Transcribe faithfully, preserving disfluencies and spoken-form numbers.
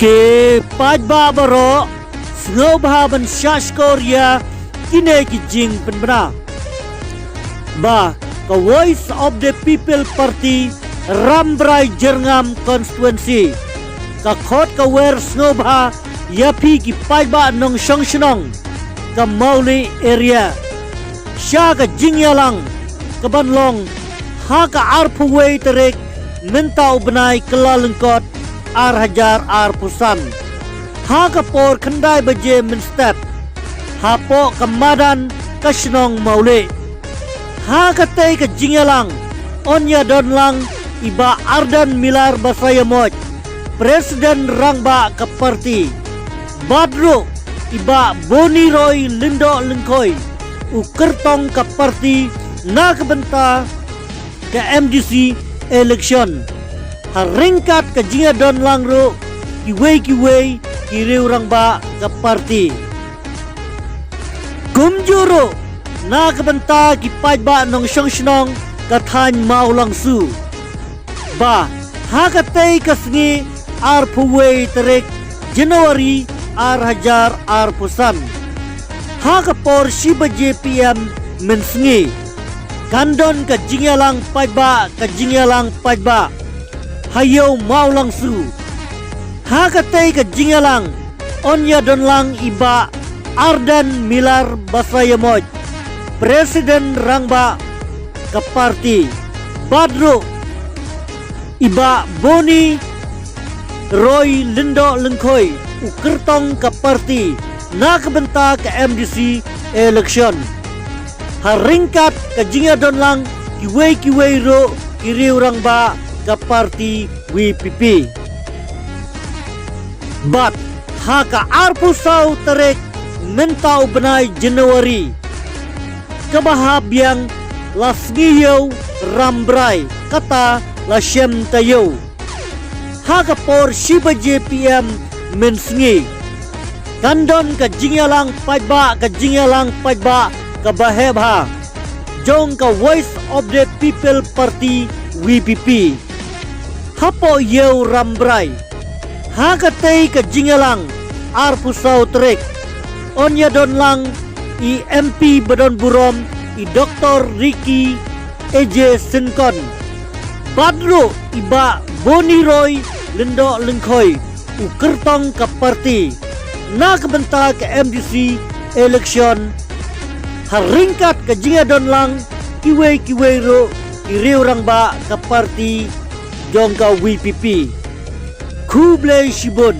Ki paidbah baroh, sngewbha ban shah shkor ïa kine ki jingpynbna. Ba ka Voice of the People Party, Rambrai Jyrngam Constituency, ka khot ka wer sngewbha ïa phi ki paidbah nongshong shnong ka Mawlih area sha ka jingïalang kaban long ha ka arphew wei tarik mynta u bnai Kyllalyngkot ar hajar arphew san, ha ka por khyndai baje mynstep, hapoh ka madan ka shnong Mawlih. Ha katei ka jingïalang yn ïadon lang i Bah Ardent Miller Basaiawmoit, President Rangbah ka party, bad ruh i Bah Bony Roy Lyngdoh Lyngkhoi, u kyrtong ka party na ka bynta ka M D C election. Ha ryngkat ka jingïadon lang ruh kiwei kiwei ki riew rangbah ka party. Kumjuh ruh na ka bynta ki paidbah nongshong shnong ka thaiñ Mawlangsu, ba ha katei ka sngi arphew wei tarik January ar hajar arphew san, ha ka por shi baje P M mynsngi, kan don ka jingïalang paidbah, ka jingïalang paidbah ha ïew Mawlangsu. Ha katei ka jingïalang yn ïadon lang i Bah Ardent Miller Basaiawmoit, President Rangbah ka party, bad ruh i Bah Bony Roy Lyngdoh Lyngkhoi, u kyrtong ka party na ka bynta ka M D C election. Ha ryngkat ka jingïadon lang kiwei kiwei ruh ki riew rangbah ka party V P P. Bad ha ka arphew saw tarik mynta u bnai January, kaba hap biang la sngi ïew Rambrai, kata la shem taïew, ha ka por shi baje P M mynsngi, kan don ka jingïalang paidbah, ka jingïalang paidbah kaba heh bha jong ka Voice of the People Party, V P P, hapoh ïew Rambrai. Ha katei ka jingïalang arphew saw tarik yn ïadon lang i M P badonburom, i Doctor Ricky A J Syngkon, bad ruh i Bah Bony Roy Lyngdoh Lyngkhoi, u kyrtong ka party na ka bynta ka M D C election. Ha ryngkat ka jingïadon lang kiwei kiwei ruh ki riew rangbah ka party jong ka V P P. Khublei shibun.